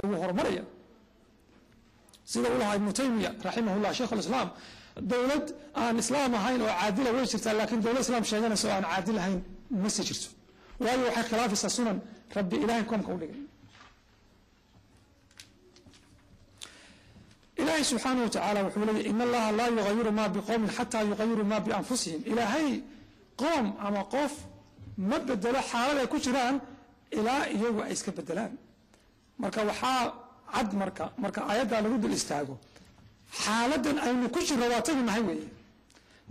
Wuu horumaraya. Sida uu lahaa Ibnu Taymiya raximahullah, sheikh lislaam, dowlad aan islaam ahayn oo caadila way jirtaa, laakiin dowlad islaam sheeganaysa oo aan caadil ahayn ma sii jirto, waayo waxay khilaafaysaa sunan Rabbi Ilahay koomka u dhigay. Ilaahay subxaanahu wa tacaala wuxuu leeyay: in Allaha laa yugayiru ma biqowmin xataa yugayiru ma bianfusihim. Ilaahay qoom ama qof ma bedelo xaalad ay ku jiraan ilaa iyagu ay iska bedelaan. Marka waxaa cad, marka aayaddaa lagu dul istaago, xaaladan aynu ku jirro waa tagi nahay weeye,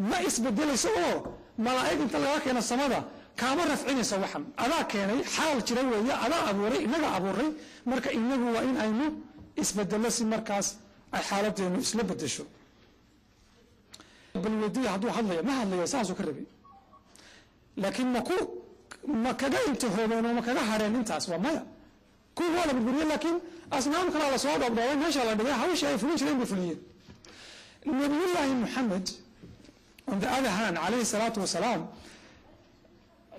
ma isbedelayso oo malaa'ig inta laga keeno samada kaama rafcinaysa. Waxan adaa keenay, xaal jira weeye, adaa abuuray, inaga abuuray. Marka inagu waa in aynu isbedelo si markaas ay xaaladeenu isla bedesho. Bal weydiiya, hadduu hadlayo ma hadlayo, saasuu ka rabay, laakiin maku ma kaga intihoobeen oo ma kaga hareen intaas? Waa maya. Kuwi waa la burburiyey, laakiin asnaam kalaa lasoo dhoobdhoobay, meesha la dhigay, hawshii ay fulin jireen bay fuliyeen. Nabiyullaahi Muxamed, on the other hand, calayhi salaatu wasalaam,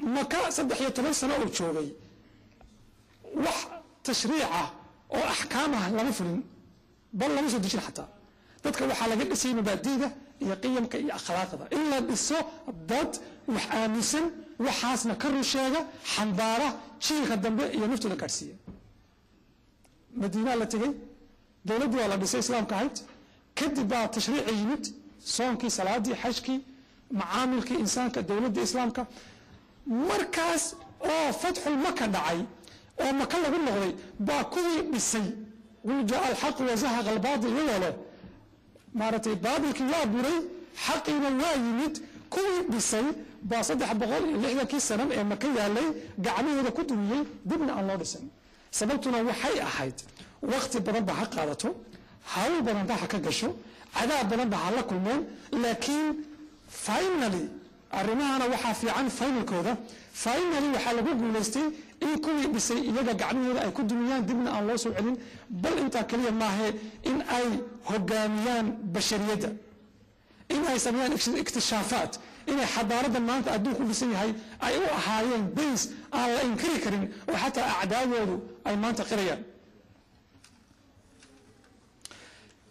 Maka 13 sano uu joogay, wax tashriica oo axkaam ah lama fulin, bal lama soo dejin xataa. Dadka waxaa laga dhisayay mabaadida iyo qiyamka iyo akhlaaqda, in la dhiso dad wax aaminsan, waxaasna ka run sheega, xambaara, jiilka dambe iyo naftooda gaadhsiiya. Madiinaa la tegey, dowladdii waa la dhisay islaamka ahayd. Kadib baa tashriici yimid: soonkii, salaadii, xajkii, macaamilkii insaanka, dowladda islaamka. Markaas oo fatxul Maka dhacay oo Maka lagu noqday baa kuwii dhisay qul jaa alxaqu wazahaqa albaatil, iyagoo leh maaragtay baatilkii waa buray, xaqiina waa yimid, kuwii dhisay baa 360kii sanam ee Maka yaalay gacmahooda ku dumiyey, dibna aan loo dhisin. Sababtuna waxay ahayd wakti badan ba ha qaadato, hawl badan ba ha ka gasho, cadaab badan ba ha la kulmeen, laakiin finally arrimahana waxaa fiican finalkooda. Finally waxaa lagu guulaystay in kuwii dhisay iyaga gacmahooda ay ku dumiyaan, dibna aan loo soo celin. Bal intaa keliya maahe, in ay hogaamiyaan bashariyadda, in ay sameeyaan ikhtishaafaat, inay xadaaradda maanta adduunku u dhisan yahay ay u ahaayeen base aan la inkiri karin oo xataa acdaadoodu ay maanta qirayaan.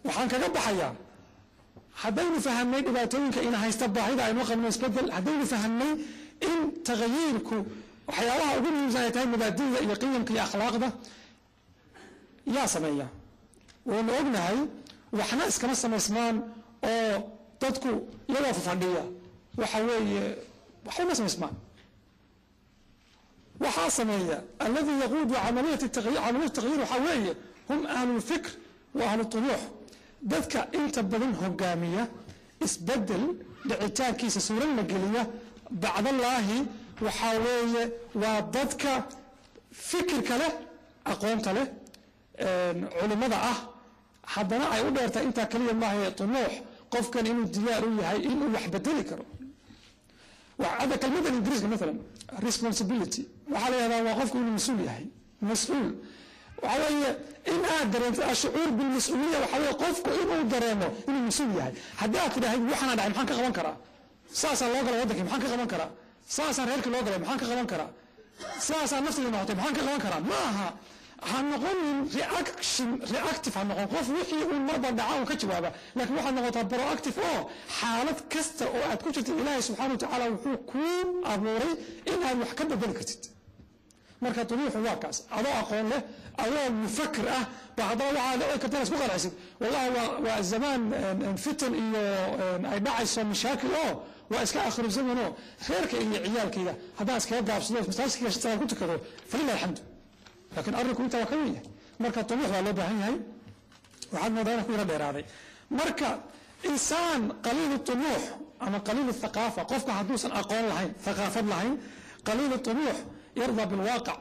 Waxaan kaga baxayaa, haddaynu fahamnay dhibaatooyinka ina haysta, baahida aynu qabno isbedel, haddaynu fahamnay in tagyiirku waxyaabaha ugu muhiimsan ay tahay mabaadida iyo qiyamka iyo akhlaaqda, yaa sameeya? Waynu ognahay, waxna iskama samaysmaan oo dadku iyagoo fafadhiya waxa weeye waxba ma samaysmaan. Waxaa sameeya alladii yaquudu camaliyat tagyiir waxaa weeye hum ahlu lfikr wa ahlu طumuux. Dadka inta badan hogaamiya isbedel dhicitaankiisa suurad la geliya bacdallaahi waxaa weeye waa dadka fikirka leh, aqoonta leh, culimada ah. Haddana ay u dheertahay intaa keliya maahae tumuux, qofkan inuu diyaar u yahay inuu wax bedeli karo. Hadda kelmadan Ingiriiska maalan responsibility waxaa la yihahdaa waa qofku inuu mas-uul yahay. Mas-uul waxa weeye in aad dareento ashucuur bilmas-uuliya, waxa weye qofku inuu dareemo inuu mas-uul yahay. Haddii aad tidhaahid waxaana dhacay, maxaan ka qaban karaa? Saasaa loo galay waddankii, maxaan ka qaban karaa? Saasaa reerkii loo galay, maxaan ka qaban karaa? Saasaa naftayda noqotay, maxaan ka qaban karaa? Ma aha, ha noqonin reaction, reactive ha noqon, qof wixii uun marba dhaca uun ka jawaaba, laakiin waxaad noqotaa proactive oo xaalad kasta oo aad ku jirtid Ilaahay subxana wa tacaala wuxuu kuu abuuray in aad wax ka bedeli kartid. Marka tumuuxu waa kaas, adoo aqoon leh, adoo mufakir ah ba haddana waxaa dhici karta inaad isku qancisid: wallahi waa zamaan fitan iyo ay dhacayso mashaakil oo waa iska akhiru zaman oo reerka iyo ciyaalkayga haddaan iskaga gaabsado, masaajidka shan ku tukado, falilah alxamdu. Laakiin arrinku intaa waa ka wen yahay. Marka tumuux baa loo baahan yahay. Waxaad moodaa inaan ku yaro dheeraaday. Marka insaan qaliilu tumuux ama qaliilu thaqaafa, qofka hadduusan aqoon lahayn, thaqaafad lahayn, qaliilu tumuux, yarda bilwaaqic,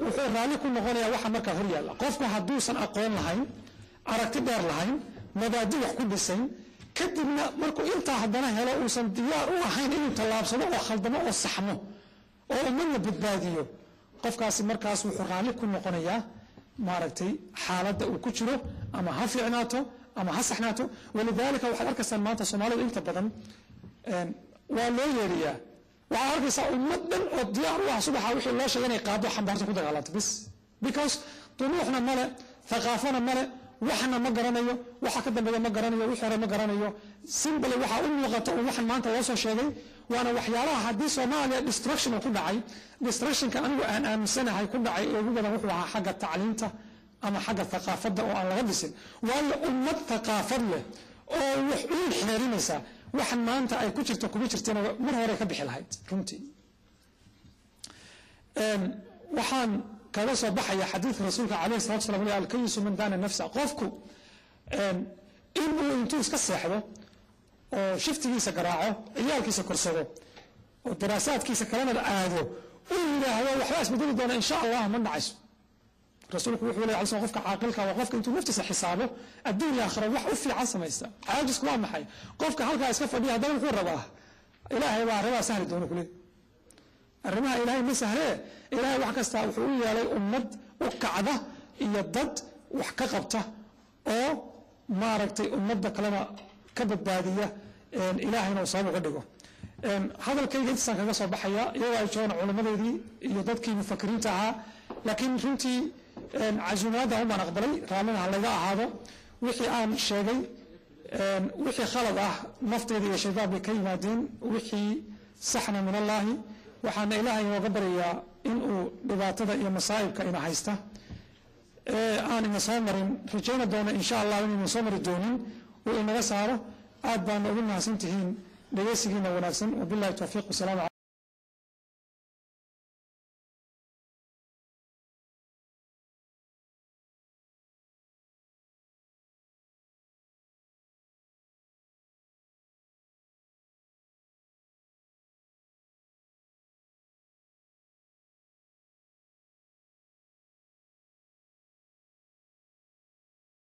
wuxuu raalli ku noqonaya waxa markaa hor yaalla. Qofku hadduusan aqoon lahayn, aragti dheer lahayn, mabaadi wax ku dhisayn, kadibna markuu intaa haddana helo uusan diyaar u ahayn inuu tallaabsado oo khaldamo oo saxmo oo ummadna badbaadiyo, qofkaasi markaas wuxuu raalli ku noqonayaa maaragtay xaaladda uu ku jiro, ama ha fiicnaato ama ha saxnaato. Walidaalika waxaad arkaysaan maanta Soomaalidu inta badan waa loo yeeriyaa. Waxaad arkaysaa ummad dhan oo diyaar u ah subaxa wixii loo sheegay inay qaado, xambaarto, ku dagaalanto, bis because tumuuxna male, Thaqaafana male, waxna ma garanayo, waxa ka dambeeya ma garanayo, wixii hore ma garanayo. Simply waxaa u muuqata un waxan maanta loo soo sheegay. Waana waxyaalaha haddii Soomaaliya destruction uu ku dhacay, destructionka anigu aan aaminsanahay ku dhacay ee ugu badan wuxuu ahaa xagga tacliinta ama xagga thaqaafadda oo aan laga dhisin. Waayo, ummad thaqaafad leh oo wax uun xeerinaysa waxan maanta ay ku jirto kuma jirtana, mar hore ka bixi lahayd runtii. Waxaan kaga soo baxaya xadiidka rasuulka calayhi salatu wasalam: الكيس من دان نفسه. Qofku inuu intuu iska seexdo oo shiftigiisa garaaco, ciyaalkiisa korsado oo daraasaadkiisa kalena aado, uu yidhaahdo waxbaa isbedeli doona insha Allah, ma dhacayso. Rasuulku wuxuu leeyahay alay, qofka caaqilka waa qofka intuu naftiisa xisaabo adduun iyo aakhira wax u fiican samaysta. Caajisku waa maxay? Qofka halkaa iska fadhiya haddana wuxuu rabaa Ilaahay baa arrimaha sahli doona kule. Arrimaha Ilaahay ma sahlee. Ilaahay wax kasta wuxuu u yeelay ummad u kacda iyo dad wax ka qabta oo maaragtay ummadda kalena ka badbaadiya, Ilaahayna uu sabab uga dhigo. Hadalkayga intaasaan kaga soo baxaya, iyagoo ay joogaan culimmadeedii iyo dadkii mufakiriinta ahaa. Laakiin runtii casuumaadda umaan aqbalay, raallina ha layga ahaado. Wixii aan sheegay, wixii khalad ah nafteyda iyo shaydaan bay ka yimaadeen, wixii saxna min Allaahi. Waxaana Ilaahay inooga baryayaa inuu dhibaatada iyo masaa'ibka ina haysta ee aan ina soo marin, rajayna doona insha Allah inayna soo mari doonin, uu inaga saaro. Aad baana ugu mahadsan tihiin dhegeysigiina wanaagsan. Wabillahi towfiiq, wasalaamu.